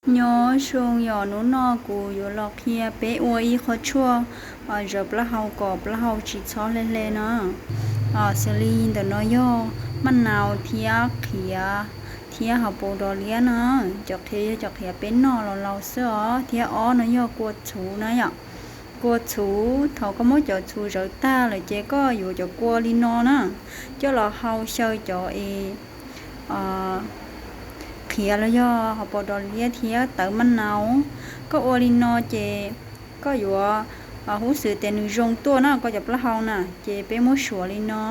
Nyob zoo, yog hnub no kuv yuav los qhia peb ua ib qho tshuaj zawv plaub hau kom plaub hau tsis txhob hle hle no. Xws li ntawm no yog maj nau thiab qhiav thiab hauv paus dos liab no. Cov qhiav yog cov qhiav peb noj los laus xwb os, thiab ob no yog kua txhuv na yom. Kua txhuv, thaum koj muab cov txhuv zawv tag lawm ces koj yuav cov kua li no na, coj los hau xyaw cov es qhiav los yog hauv paus dos liab thiab tawv maj nau. Koj ua li no ces koj yuav, huv xwm tias nws zoo tuaj na koj cov plaub hau na, ces peb muab suav li no.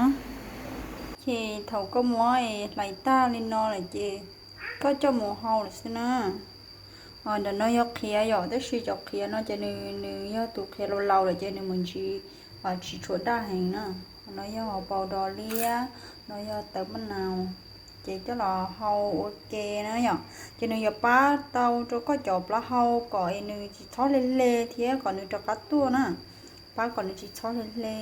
Ces thaum koj muab hlais tag li no lawm ces koj coj mus hau lawm xwb na. Ntawm no yog qhiav yom, tab sis cov qhiav no ces nws, nws yog tus qhiav laus laus lawm ces nws mus ntsis tsis tshua daj heev na. No yog hauv paus dos liab, no yog tawv maj nau, ces coj los hau ua ke na yom. Ces nws yuav pab tau rau koj cov plaub hau kom es nws tsis txhob hle hle thiab kom nws rov qab tuaj na, pab kom nws tsis txhob hle hle.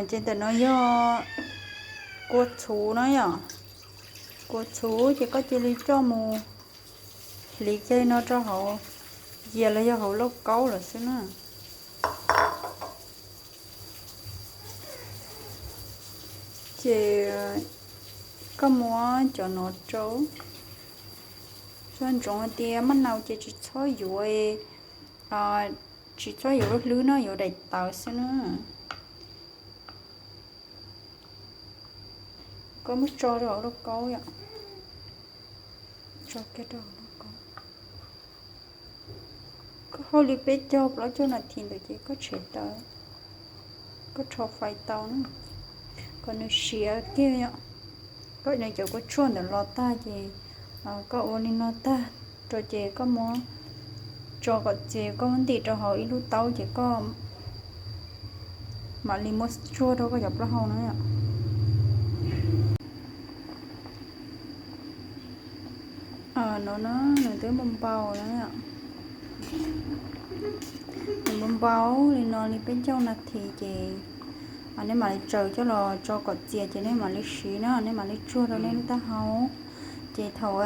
Ces ntawm no yog kua txhuv na yom. Kua txhuv ces koj cia li coj mus hliv kiag li no rau hauv yias los yog hauv lauj kaub lawm xwb na. Ces koj muab cov no rau, tso ntsoov hais tias maj nau ces tsis txhob yuav, tsis txhob yuav lub hlwb no, yuav daim tawv xwb na. Koj muab tso rau hauv lauj kaub yom. Tso kiag rau hauv lauj kaub. Koj hau li peb caug plaub caug nas this ntawd ces koj tshem tawm, koj rho fais tau na, kom nws siav kiag yom. Koj nws cov kua tshuaj ntawd los tag ces koj ua li no tag rau ces koj muab tso kom txias, koj muab ntim rau hauv ib lub taub ces koj mam li muab tsuag rau koj cov plaub hau na. No na, nws twb npau npau na, nws npau npau li no li peb caug nas this ces nej mam li tsaws coj los tso kom txias ces nej mam li siv na, nej mam li tsuag rau nej lub taub hau. Ces thaum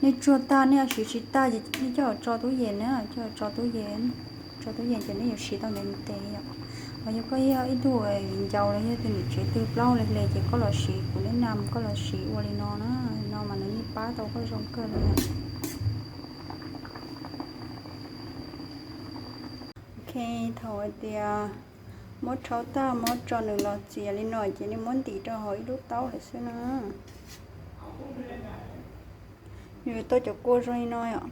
nej tsuag tag nej siv tsis tag ces nej coj los tso tub yees na, coj los tso tub yees, tso tub yees ces nej yuav siv tau ntev ntev yom. Ho yog koj yog ib tug viv ncaus los yog tus niam tsev twg plaub hau hle hle ces koj los siv, kuv nej nam koj los siv ua li no na, no mas nws yeej pab tau koj zoo kawg li. Ok, thaum hais tias muab rhaub tag muab tso nws los txias li no ces nej muab ntim rau hauv ib lub taub lawm xwb na. Nws yuav tau cov kua zoo li no yom.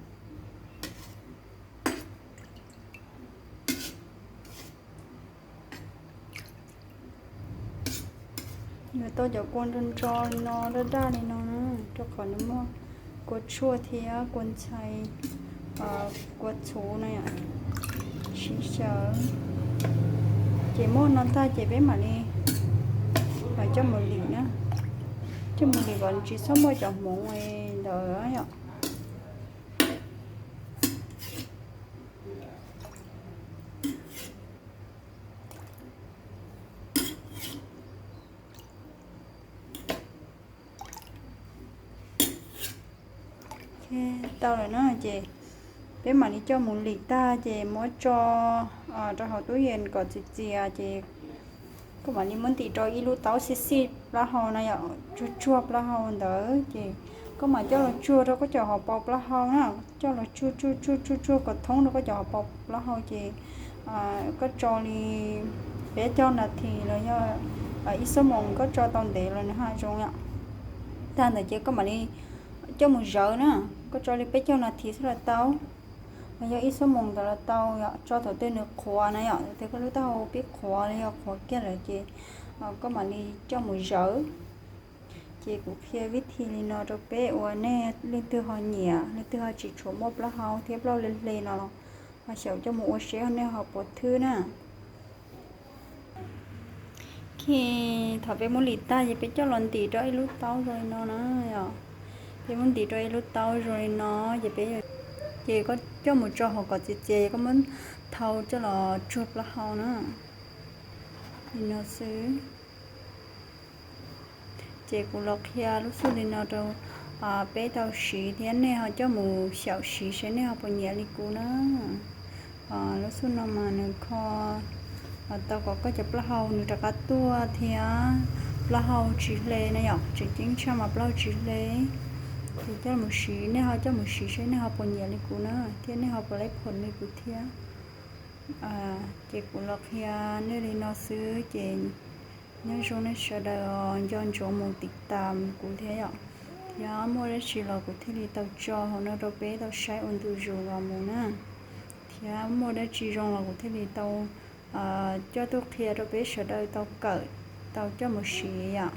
Nws tau cov kua nro nro li no, daj daj li no na, rau qhov nws muaj kua tshuaj thiab kua ntxhais, kua txhuv no yom, sib xyaw. Ces muab no tag ces peb mam li coj mus lim na, coj mus lim kom tsis txhob muaj cov hmoov ntawd yom. Tau lawm na ces peb mam li coj mus lim tag ces muab tso rau hauv tub yees kom txias txias ces koj mam li muab ntim rau ib lub taub xib xij plaub hau na yom, tsuag tsuag plaub hau ntawd ces koj mam coj los tsuag rau koj cov hauv paus plaub hau na, coj los tsuag tsuag tsuag tsuag tsuag kom thoob rau koj cov hauv paus plaub hau ces koj tso li peb caug nas this los yog ib xuab moos, koj tso tau ntev los nws haj zoo yom. Tag ntawd ces koj mam li coj mus zawv na, koj tso li peb caug nas this xwb los tau, los yog ib xuab moos ntawd los tau yom, tso thaum twg nws qhuav na yom, thaum twg koj lub taub hau pib qhuav los yog qhuav kiag lawm ces koj mam li coj mus zawv. Ces kuv qhia vib thi li no rau peb ua nej leej twg ho nyiam, leej twg ho tsis tshua muaj plaub hau thiab plaub hau hle hle no los ho xyaum coj mus ua seb nej ho puas thwb na. Ok, thaum peb muab lim tag ces peb coj los ntim rau ib lub taub zoo li no na yom. Peb muab ntim rau ib lub taub zoo li no ces peb, ces koj coj mus tso hauv kom txias txias ces koj muab thau coj los tsuag plaub hau na. Li no xwb. Ces kuv los qhia lub xub li no rau peb tau siv thiab nej ho coj mus xyaum siv seb nej ho puas nyiam li kuv na. Lub xub no mas nws kho tau kom koj cov plaub hau nws rov qab tuaj thiab plaub hau tsis hle na yom, tseem ceeb tshaj mas plaub hau tsis hle. Ces coj mus siv, nej ho coj mus siv seb nej ho puas nyiam li kuv na, thiab nej ho puas laib phom li kuv thiab. Ces kuv los qhia nej li no xwb ces nyob zoo nej sawv daws nco ntsoov mus tiv tam kuv thiab yom. Thiab muaj dab tsi los kuv thiaj li tau tso hauv no rau peb tau saib ua ntu zus los mus na. Thiab muaj dab tsi zoo los kuv thiaj li tau coj tuaj qhia rau peb sawv daws tau kawm, tau coj mus siv yom.